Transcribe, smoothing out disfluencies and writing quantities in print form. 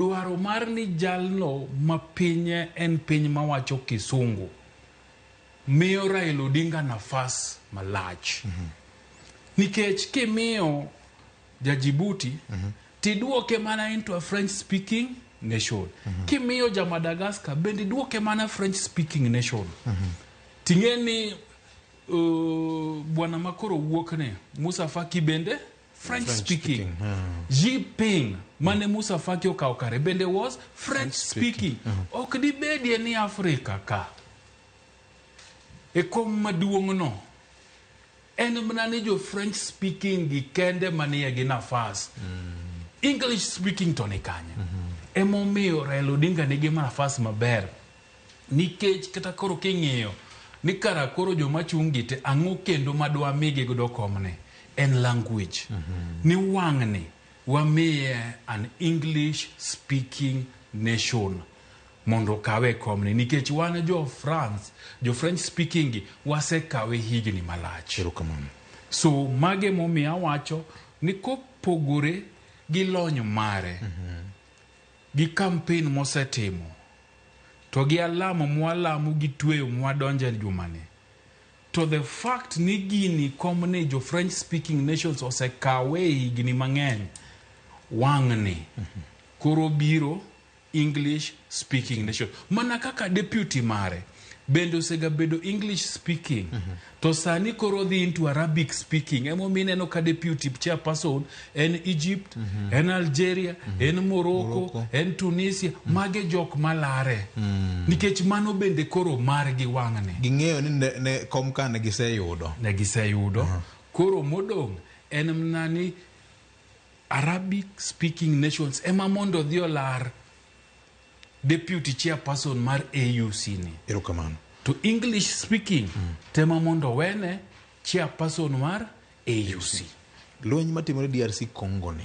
Dwaro mar ni jalno ma pinye en piny mawacho kisungu miyo Raila Odinga nafas malach. Nikech kimiyo ja Djibouti tiduoke mana into a French speaking nation. Kimiyo ja Madagascar bende iduoke mana French speaking nation. Ting'e ni bwana makoro wuok ni Musa Faki bende French speaking. Xi Jinping mane Musa Faki okawo kare bende was French speaking. Ok dibedie ni Afrika ka e kom maduong' no en mana ni jo French speaking gi kende manie gi nafas. English speaking to ni kanye? Emomiyo Raila Odinga nigi nafas maber nikech kata koro king'iyo ni kara koro joma chung' gi te ang'o kendo madwa migi godo komni en language ni wang'ni wamiye an English speaking nation mondo okawe komni nikech wan jo France jo French speaking gi wasekawe higni malach. Erokamano. So mage momiyo awacho ni kopogore gi lony mare gi campaign mosetimo to gi alamo mwalamo gi tweyo mwadonje jumani to the fact ni gini komni jo French speaking nations osekawe e higni mang'eny wang'ni koro biro English speaking nation mana kaka deputy mare bende osegabedo English speaking to sani koro dhi into Arabic speaking emomiyo ineno ka deputy chairperson en Egypt en Algeria en Morocco, Morocco. en Tunisia mage jok malare nikech mano bende koro margi wang'ni Ging'eyo ni ne kom ka ne giseyudo. ne giseyudo koro modong' en mana ni Arabic speaking nations ema mondo odhi olar deputy chairperson mar AUC ni Erokamano. to English speaking tema mondo owene chairperson mar AUC. Lweny matimore DRC Congo ni.